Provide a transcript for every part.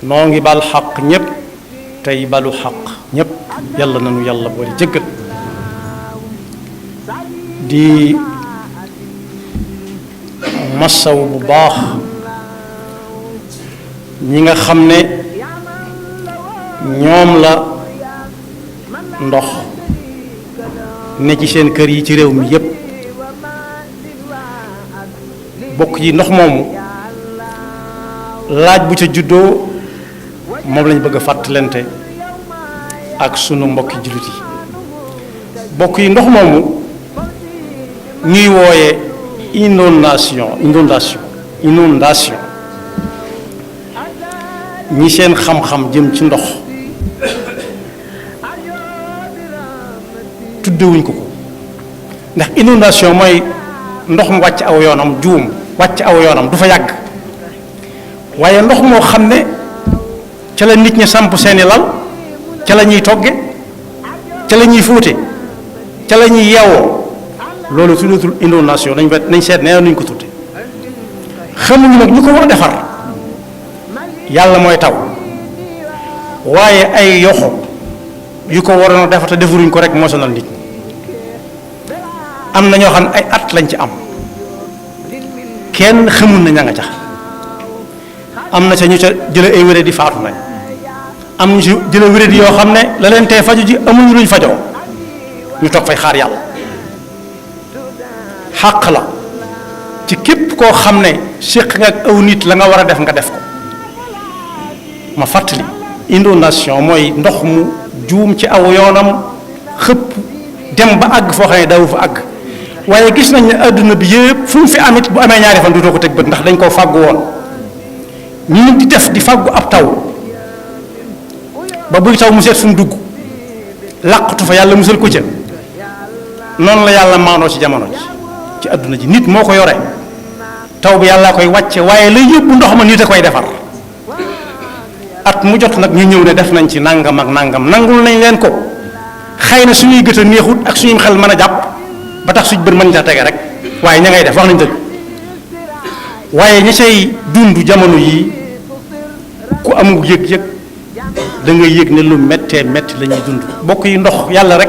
noo ngi bal xaq ñépp tey balu xaq ñépp yàlla nanu yàlla boole jëggal di massaw bu baax ñi nga xam ne ñoom la ndox ne ci seen kër yi ci réew mi yépp bokk yi ndox moomu laaj bu ca juddoo moom lañ bëgg a fàttalante ak sunu mbokki jullit yi bokk yi ndox moomu ñuy wooye inondation ñi seen xam-xam jëm ci ndox tuddewuñ ko ndax inondation mooy ndox mu wàcc aw yoonam juum wàcc aw yoonam du fa yàgg waaye ndox moo xam ne ca la nit ñi samp seeni lal ca la ñuy togge ca la ñuy fóote ca la ñuy yeewoo loolu tuddatul inondation nañ seet nee nuñ ko tudde xamuñu nag ñu ko war a defar yàlla mooy taw waaye ay yoxo yu ko waroon a defar te defaruñ ko rek moo sonal nit ñi am na ñoo xam ne ay at lañ ci am kenn xamul na ña nga ca am na ca ñu ca jële ay wéré di faatu nañ am ñu ci jële wéré di yoo xam ne la leen tee faju ji amuñu luñ fajoo ñu toog fay xaar yàlla xàq la ci képp koo xam ne séq nga ak aw nit la nga war a def nga def ko ma fàttali inondation mooy ndox mu juum ci aw yoonam xëpp dem ba àgg foo xam ne daw fa àgg waaye gis nañ ne adduna bi yëpp fu mu fi amit bu amee ñaari fan duutoo ko teg bët ndax dañ koo fàggu woon ñu nit di def di fàggu ab taw ba buy taw mu seet fu mu dugg làqatu fa yàlla musal ko ca noonu la yàlla maandoo ci jamono ji ci adduna ji nit moo ko yore taw bi yàlla koy wàcce waaye lay yóbbu ndox ma nit a koy defar at mu jot nag ñu ñëw ne def nañ ci nangam ak nangam nangul nañ leen ko xëy na suñuy gët a neexut ak suñuy xel mën a jàpp ba tax suñ bët mën ca tege rek waaye ña ngay def wax nañ dëgg waaye ña cay dund jamono yii ku amul yëg-yëg da nga yëg ne lu méttee métti la ñuy dund bokk yi ndox yàlla rek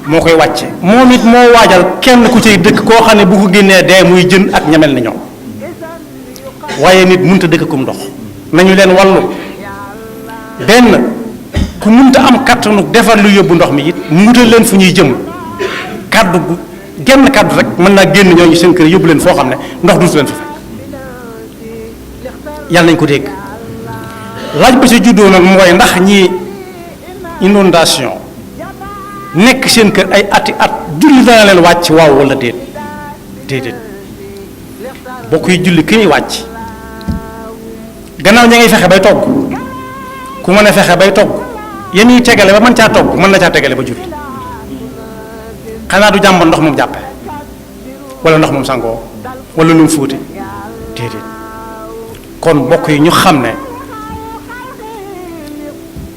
moo koy wàcce moom it moo waajal kenn ku cay dëkk koo xam ne bu ko génnee dee muy jën ak ñamel ni ñoom waaye nit mënta dëkk kum ndox nañu leen wallu benn ku mënta am kattanu defar lu yóbbu ndox mi it mu wutal leen fu ñuy jëm kaddu gu genn kaddu rek mën naa génn ñooñu seen kër yóbbu leen foo xam ne ndox duutu leen fa fekk yàlla nañ ko dégg laaj ba ci juddoo nag mooy ndax ñi inondation nekk seen kër ay ati at julli dana leen wàcc waaw wala déedéet bokk yi julli ki muy wàcc gannaaw ña ngay fexe bay togg ku mën a fexe bay togg yéen ñuy tegale ba mën caa togg mën na caa tegale ba julli xanaa du jàmbat ndox moom jàppe wala ndox moom sangoo wala lu mu fóote déedéet kon bokk yi ñu xam ne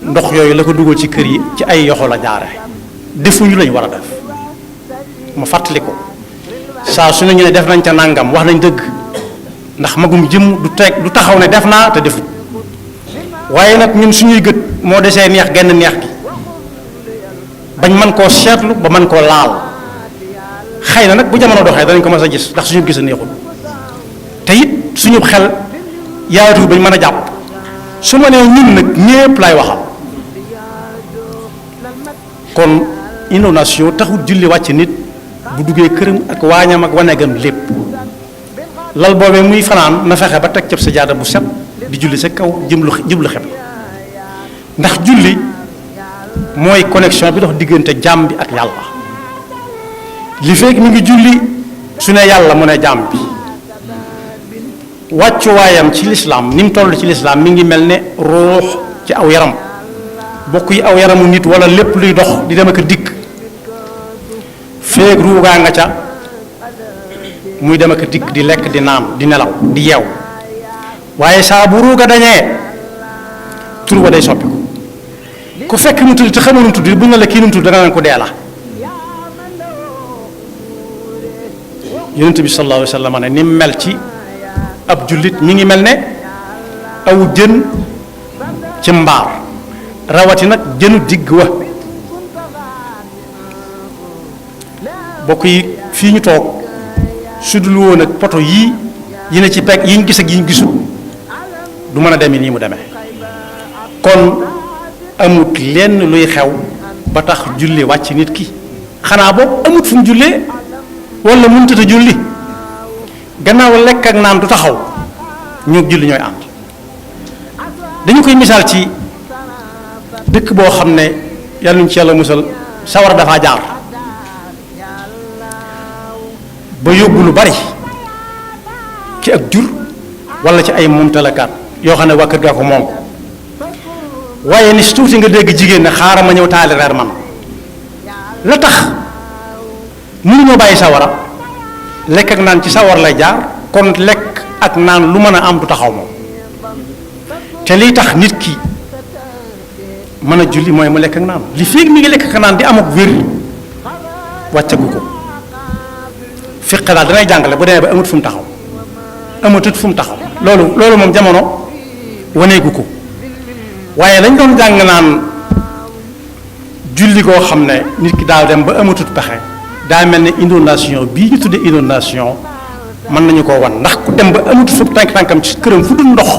ndox yooyu la ko dugal ci kër yi ci ay yoxo la jaare defuñu lañ war a def ma fàttali ko saa su ne ñu ne def nañ ca nàngam wax nañ dëgg ndax magum jëm du taxaw ne def naa te defut waaye nag ñun suñuy gët moo desee neex genn neex gi bañ mën koo seetlu ba mën koo laal xëy na nag bu jamono doxee danañ ko mës a gis ndax suñu gis a neexul te it suñu xel yaatu bañ mën a jàpp su ma nee ñun nag ñépp lay waxal kon inondation taxul julli wàcc nit bu duggee këram ak waañam ak wanegam lépp lal boobee muy fanaan na fexe ba teg cëb sa jaada bu set di julli sa kaw jublu xeb ndax julli mooy connexion bi dox diggante jaam bi ak yàlla li fekk mi ngi julli su ne yàlla mu ne jaam bi wàccuwaayam ci lislaam ni mu toll ci lislaam mi ngi mel ne ruux ci aw yaram bokk yi aw yaramu nit wala lépp luy dox di dem ak dikk feeg ruugaa nga ca muy dem ak dikk di lekk di naan di nelaw di yeew waaye saa bu ruuga dañee tur wa day soppi ku fekk mu tudd te xamoo nu tudd bu ñu la kii nu tudd da nga naan ko dee la yonent bi sallallahu alayhi wa sallam ne ni mel ci ab jullit mi ngi mel ne aw jën ci mbaar rawati nag jënu digg wa bokk yi fii ñu toog su dul woon ak poto yii yi ne ci pegg yi ñu gis ak yi ñu gisul du mën a demee nii mu demee kon amut lenn luy xew ba tax julli wàcc nit ki xanaa boobu amut fu mu jullee wala mënut a julli gannaaw lekk ak naan du taxaw ñoo julli ñooy ànd dañu koy misaal ci dëkk boo xam ne yàlla ñu ci yàlla musal sawar dafaa jaar ba yóbbu lu bari ci ak jur wala ci ay mumtalakaat yoo xam ne waa kër gaa ko moom waaye ni si tuuti nga dégg jigéen ne xaaral ma ñëw taali reer man la tax mënuñoo bàyyi sawara lekk ak naan ci sawar lay jaar kon lekk ak naan lu mën a am du taxaw moom te liy tax nit ki mën a julli mooy mu lekk ak naan li féeg mi ngi lekk ak naan di am ak wér wàccagu ko fiq daal danay jàngale bu demee ba amut fu mu taxaw amatut fu mu taxaw loolu moom jamono waneegu ko waaye lañ doon jàng naan julli koo xam ne nit ki daal dem ba amatut pexe daa mel ne inondation bii ñu tuddee inondation mën nañu koo wan ndax ku dem ba amatut fu tànkam ci këram fu dul ndox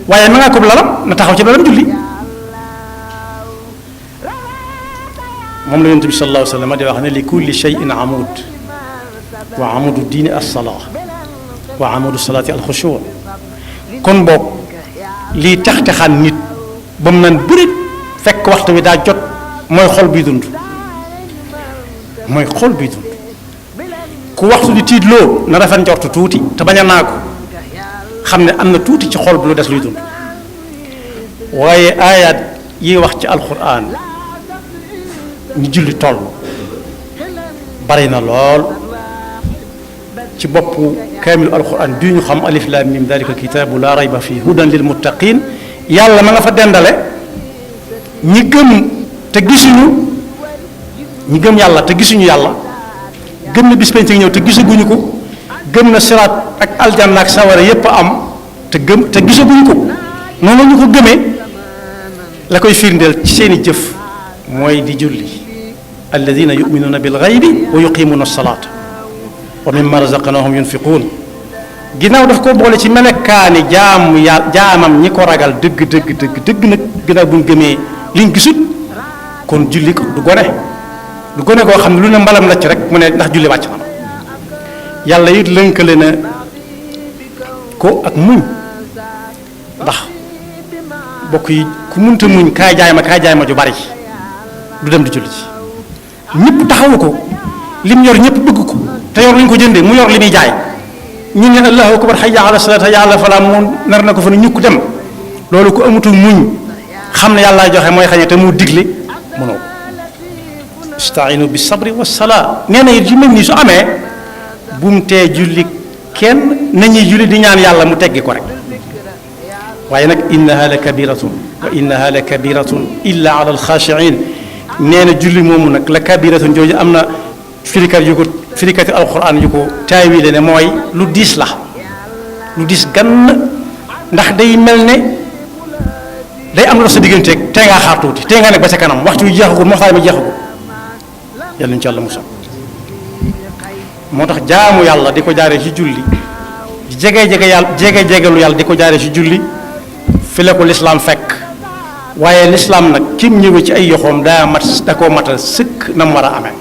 waaye ma ngaa ko lalam na taxaw ci lalam julli moom la yonent bi sallallahu alayhi wa sallam di wax ne li kulli shay'in amud wa amudu diini as-salaa wa amudu salaati al-xushu kon boog lii tax-taxaan nit ba mu naan bërit fekk waxtu wi daa jot mooy xol biy dund mooy xol biy dund ku waxtu di tiitloo na rafet njortu tuuti te bañ a naa ko xam ne am na tuuti ci xol bi lu des luy dund waaye aayaat yi wax ci alquran ñu julli toll bari na lool ci boppu kaamilu alquran bii ñu xam alif laam mim dalika kitaabu laa rayba fii hudan lil muttaqin yàlla ma nga fa dendale ñi gëm te gisuñu ñi gëm yàlla te gisuñu yàlla gëm na bis penc ñëw te gisaguñu ko gëm na siraat ak aljanna ak sawara yépp am te gisaguñu ko noonu ñu ko gëmee la koy firndeel ci seeni jëf mooy di julli alladina yuminuuna bil gaybi wa yuqimuuna salaata wa mimma razaqnahum yunfiquun ginnaaw daf ko boole ci melekaani jaamam ñi ko ragal dëgg nag ginnaaw bu ñu gëmee liñ gisut kon julli ko du gone koo xam ne lu ne mbalam la ci rek mu ne ndax julli wàcc na yàlla it lënkale na ko ak muñ ndax bokk yi ku munta muñ kaay jaay ma ju bari du dem di julli ci ñëpp taxawu ko lim yor ñëpp bëgg ko te yor lañ ko jëndee mu yor li muy jaay ñu ne allahu akbar hayya ala salaat hayya ala falaa moom nar na ko fa ne ñukk dem loolu ko amutul muñ xam ne yàlla joxe mooy xañe te mu digle mënoo istainu bi sabri wa salaa nee na it yu mel nii su amee bu mu tee julli kenn nañuy julli di ñaan yàlla mu teggi ko rek waaye nag innaha la kabiratun wa innaha la kabiratun illa ala alxaashiin nee na julli moomu nag la kabiratun jooju am na firikati alquran yu ko taawile ne mooy lu diis la lu diis gann ndax day mel ne day am la sa digganteeg tey ngaa xaar tuuti tey nga nekk ba sa kanam waxtu yu jeexagul waxtaan bi jeexagul yàlla ñu ci yàlla musal moo tax jaamu yàlla di ko jaaree ci julli jegelu yàlla di ko jaaree ci julli fi la ko lislaam fekk waaye lislaam nag kim ñëwee ci ay yoxoom da koo matal sëkk na mu war a amee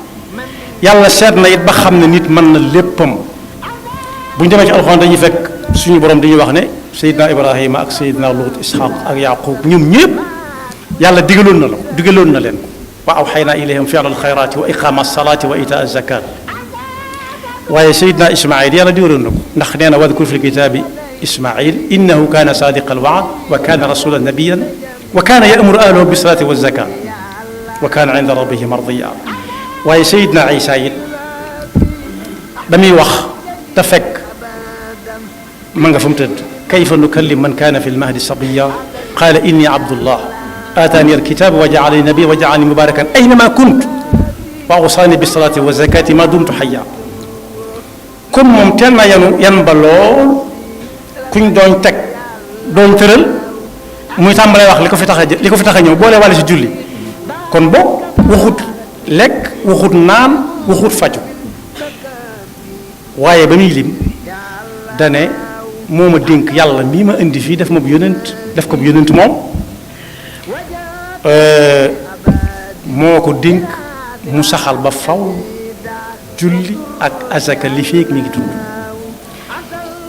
yàlla seet na it ba xam ne nit mën na léppam bu ñu demee ci alxuraan dañuy fekk suñu borom dañuy wax ne Seydina Ibrahima ak Seydina Lut Ishaq ak Yaqub ñoom ñëpp yàlla digaloon na leen wa awxaynaa ilayhim fi'lal xayraati wa iqaama salaati wa itaa zakaat waaye Seydina Ismaïl yàlla digaloon na ko ndax nee na wadkur fil kitaabi Ismaïl innahu kaana saadiqal wa'd wa kaana rasuulan nabiyyan wa kaana ya'muru ahlahu bis salaati waz zakaat wa kaana inda rabbihi mardiyya waaye Seydina Isa it damuy wax te fekk ma nga fa mu tëdd kayfa nukallim man kaana fi lmahdi sabiyya qaala inni abdullah aataani alkitaaba wa ja'alani nabiyyan wa ja'alani mubarakan aynama kunt wa awsaani bisalaati wa zakati ma dumtu hayya comme moom teel na yan ba lool kuñ doon teg doon tëral muy tàmbalee wax li ko fi tax a ñëw boole wàlle si julli kon boo waxut lekk waxut naan waxut faju waaye ba muy lim dane moo ma dénk yàlla mii ma indi fii def ma bu yonent def ko bu yonent moom moo ko dénk mu saxal ba faw julli ak azaka li feek mi ngi dund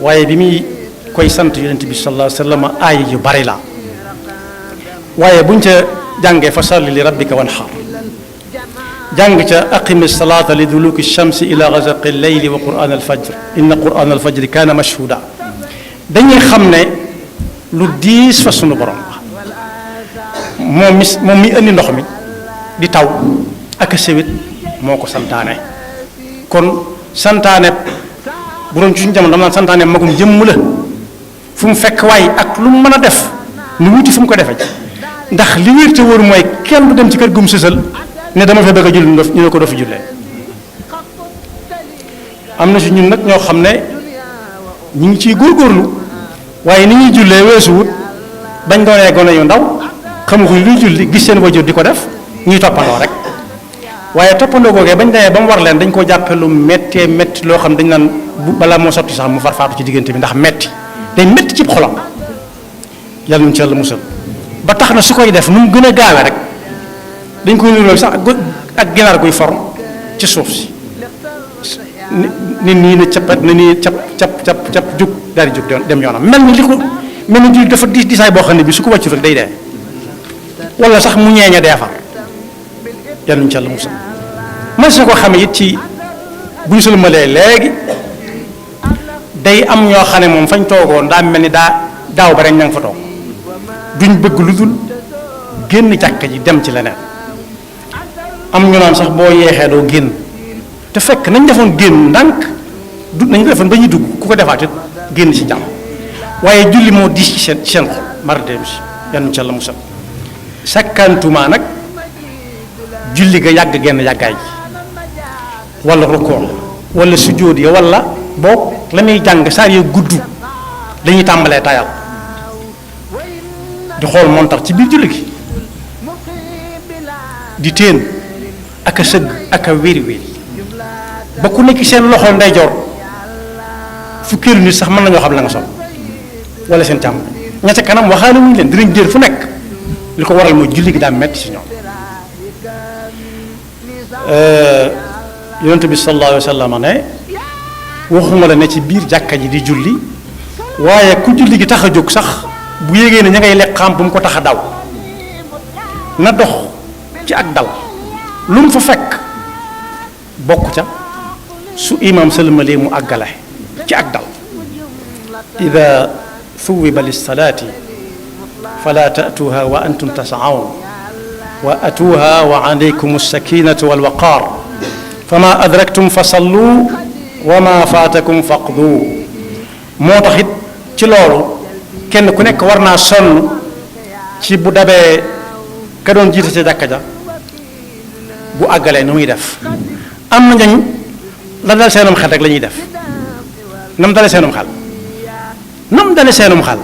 waaye bi muy koy sant yonent bi sallallahu alayhi wa sallam aaya yu bari la waaye buñ ca jàngee fa salli li rabbika wanhar jàng ca aqimi salata li duluki shamsi ila ghasaqi leyli wa quran alfajr inna quran alfajri kaana mashhuda dañuy xam ne lu diis fa sunu borom la moom mi indi ndox mi di taw ak sewit moo ko santaane kon santaane bu doon ci suñu jamono dama naan santaane magum jëmm la fu mu fekk waay ak lu mu mën a def nu wuti fu mu ko defee ndax li wér te wóor mooy kenn du dem ci kër gum sësal ne dama fa bëgg a julli ñu ne ko doo fi jullee am na si ñun nag ñoo xam ne ñu ngi ciy góorgóorlu waaye ni ñuy jullee weesuwut bañ doonee gone yu ndaw xamuñu luy julli gis seen wajur di ko def ñuy toppandoo rek waaye toppandoo googee bañ demee ba mu war leen dañ ko jàppe lu méttee métti loo xam dañ naan bu balaa moo sotti sax mu farfaatu ci diggante bi ndax métti day métti ci xolam yàlla ñu ci yàlla musal ba tax na su koy def nu mu gën a gaawee rek dañ koy niróo sax ak ginaar guy for ci suuf si nit ñi ne cappat na nii cap jug daal di jug dem yoonam mel ni julli dafa diisaay boo xam ne bi su ko wàccu rek day dee wala sax mu ñeeña dee far yàlla ñu ci yàlla musal man sa ko xamee it ci bu ñu sëlmalee léegi day am ñoo xam ne moom fañ toogoon daa mel ni daaw ba rek ña nga fa toog duñ bëgg lu dul génn jàkka ji dem ci leneen am ñu naan sax boo yeexee doo génn te fekk nañ defoon génn ndànk nañ ko defoon ba ñuy dugg ku ko defaat it génn ci jàmm waaye julli moo diis ci seen xol mara dem si yàlla ñu ci yàlla musal sakkantuma nag julli ga yàgg genn yàggaay ji wala rukkoo wala sujjóot ya wala boog la muy jàng saar ya gudd dañuy tàmbalee tayal di xool montar ci biir julli gi di téen ak a sëgg ak a wéri wéri ba ku nekk seen loxo ndeyjoor fukkeelu nit sax mën nañoo xam la nga sol wala seen càmm ña ca kanam waxaale wuñu leen dinañ jër fu nekk li ko waral mooy julli gi daa metti si ñoom yonent bi sallallahu alayhi wa sallam ne waxuma la ne ci biir jàkka ji di julli waaye ku julli gi tax a jóg sax bu yégee ne ña ngay lekk xam bu mu ko tax a daw na dox ci ak dal lu mu fa fekk bokk ca su imam sëlmalee mu àggale ci ak dal ida thuwiba lissalaati fala taatuha wa antum tasaun wa atuha wa alaykum alsakinatu walwaqar fama adraktum fa sallu wa ma faatakum faqdu moo tax it ci loolu kenn ku nekk war naa sonn ci bu dabee ka doon jiite ca jàkka ja bu àggalee nu muy def am na ñañ la dal seenum xel rek la ñuy def nam dale seenum xel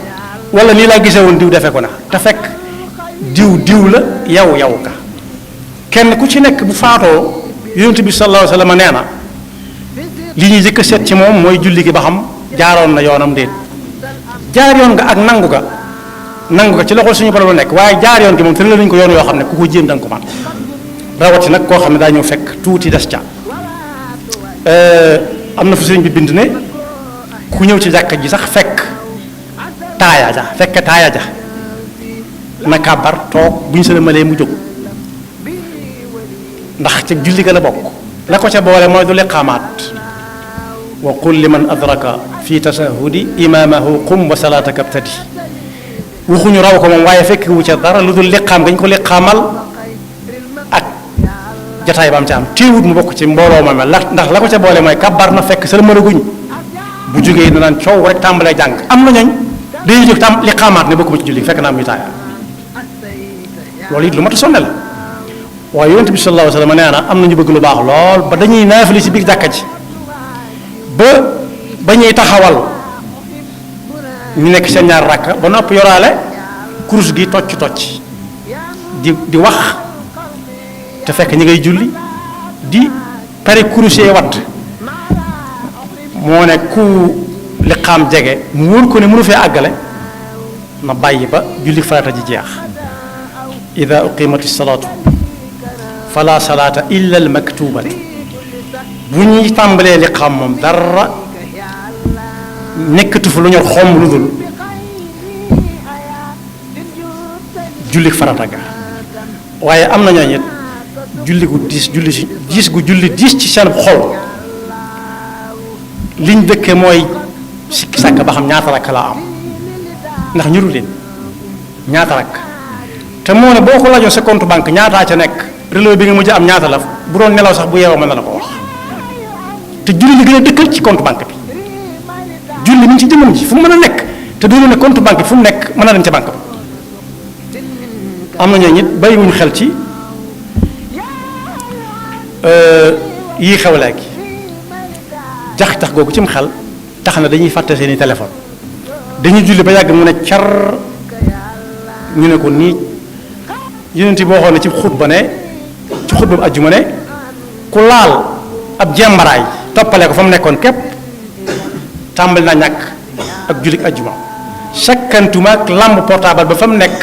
wala nii laa gisee woon diw defee ko na te fekk diw la yow ka kenn ku ci nekk bu faatoo yonent bi sallallahu alayhi wa sallam nee na li ñuy jëkk a seet ci moom mooy julli gi ba xam jaaroon na yoonam déet jaar yoon nga ak nangu ga ci loxol suñu borom la nekk waaye jaar yoon gi moom tëral nañu ko yoon yoo xam ne ku ko jéem da nga ko man rawati nag koo xam ne daa ñëw fekk tuuti des ca am na fu sëriñ bi bind ne ku ñëw ci jàkka ji sax fekk taaya ja na kàbbar toog bu ñu sëlmalee mu jóg ndax ca julli ga la bokk la ko ca boole mooy du liqaamaat wa qul liman adraka fi tasahudi imamahu qum wa salataka abtadi waxuñu raw ko moom waaye fekk wu ca dara lu dul liqaam gañ ko liqaamal ak jataay ba am ca am téewut mu bokk ci mbooloo ma mel ndax la ko ca boole mooy kàbbar na fekk sëlmalaguñ bu jógee na naan coow rek tàmbalee jàng am na ñooñ dañuy jóg liqaamaat ne bokkuma ci julli fekk naa am ñu taaya loolu it lu mat a sonne la waaye yonent bi sallallahu alayhi wa sallam nee na am na ñu bëgg lu baax lool ba dañuy naafili ci biir jàkka ji ba ñuy taxawal ñu nekk seen ñaar rakka ba noppi yoraale kurus gi tocc di wax te fekk ñi ngay julli di pare kurusee wadd moo ne ku liqaam jege mu wóor ko ne mënu fee àggale na bàyyi ba julli farata ji jeex ida uqimati salaatu fala salaata illa al maktubatu bu ñuy tàmbalee liqaam moom dara nekkatu fa lu ñor xomb lu dul julli farata ga waaye am na ñooñu it julli gu diis ci seen xol liñ dëkke mooy sikki sàkk ba xam ñaata rakk laa am ndax ñuru leen ñaata rakk te moo ne boo ko laajoon sa compte banque ñaataa ca nekk relevé bi nga mujj am ñaata la bu doon nelaw sax bu yeewoo mën na la ko wax te julli li gën a dëkkal ci compte banque bi julli mi ngi ci jëmmam ji fu mu mën a nekk te doonu ne compte banque bi fu mu nekk mën na dem ca banque ba am na ñooñu it bàyyiwuñu xel ci yii xew léegi jax tax googu cim xel tax na dañuy fàtte seeni téléphone dañuy julli ba yàgg mu ne car ñu ne ko nii yonent bi waxoon ne ci xutba bu ajjuma ne ku laal ab jembaraay toppale ko fa mu nekkoon képp tàmbali naa ñàkk ak jullit ajjuma sakkantuma ak làmb portable ba fa mu nekk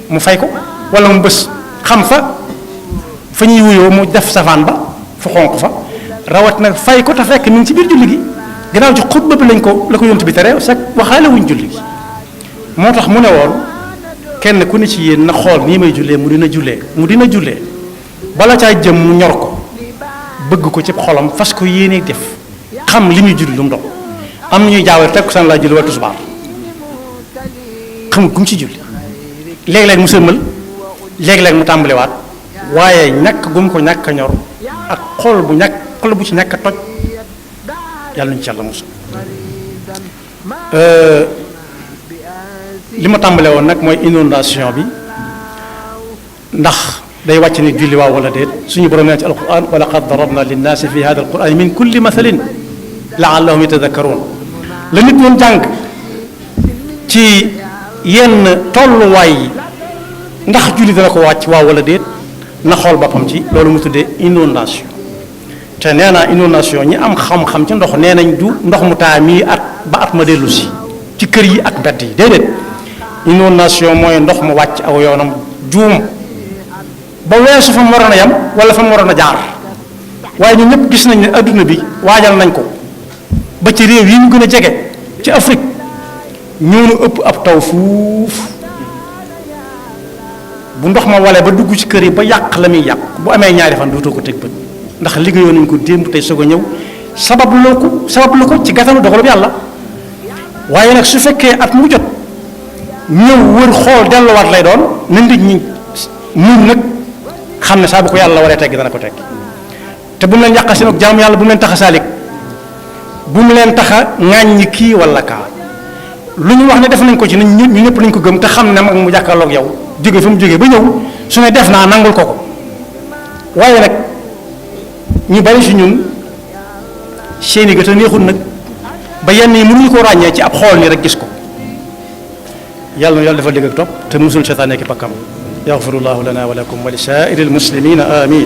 mu fay ko wala mu bës xam fa ñuy wuyoo mu def safaan ba fu xonq fa rawat nag fay ko te fekk mi ngi ci biir julli gi gannaaw ci xutba bi la ko yonent bi tere sax waxaale wuñ julli gi moo tax mu ne woon kenn ku ne ci yéen na xool nii may jullee mu dina jullee bala caa jëm mu ñor ko bëgg ko ci xolam fas ko yéene def xam li muy julli lu mu doon am na ñuy jaawale takkusaan laa julli wala tisbaar xam gum ci julli léeg-léeg mu sëlmal léeg-léeg mu tàmbaliwaat waaye ñàkk gum ko ñàkk a ñor ak xol bu ci ñàkk a toj yàlla nañu ci yàlla mos li ma tàmbale woon nag mooy inondation bi ndax day wàcc ni julli waaw wala déet suñu borom nee ci alquran wa laqad darabna linnaasi fi hada alquran min kulli mathalin laallahum yatadakkaruun la nit doon jàng ci yenn tolluwaay yi ndax julli dana ko wàcc waaw wala déet na xool boppam ci loolu mu tuddee inondation te nee naa inondation ñi am xam-xam ci ndox nee nañ du ndox mu taa mii at ba at ma dellu si ci kër yi ak bedd yi déedéet inondation mooy ndox mu wàcc aw yoonam juum ba weesu fa mu waroon a yam wala fa mu waroon a jaar waaye ñun ñëpp gis nañ ne adduna bi waajal nañ ko ba ci réew yi ñu gën a jege ci Afrique ñoonu ëpp ab taw fuuf bu ndox ma walee ba dugg ci kër yi ba yàq la muy yàq bu amee ñaari fan dootoo ko teg bët ndax liggéeyoon nañ ko démb tey soog a ñëw sabablu ko ci gàttalu dogalub yàlla waaye nag su fekkee at mu jot ñëw wër xool delluwaat lay doon na nit ñi muñ nag xam ne saa bu ko yàlla waree teggi dana ko tegg te bu mu leen yàqal seen ak jaam yàlla bu mu leen tax a saalik bu mu leen tax a ŋàññi kii wala kaa lu ñu wax ne def nañ ko ci ñu ñëpp nañ ko gëm te xam ne mag mu jàkkaarloog yow jóge fa mu jógee ba ñëw su ne def naa nangul ko waaye nag ñu bari si ñun seeni gët a neexul nag ba yenn yi mënuñu koo ràññee ci ab xool ni rek gis ko yàlla na yàlla dafa dégg ak topp te musul seytaane ki pakkam yaxfirullahu lana wa lakum wa li saa'iril muslimina amin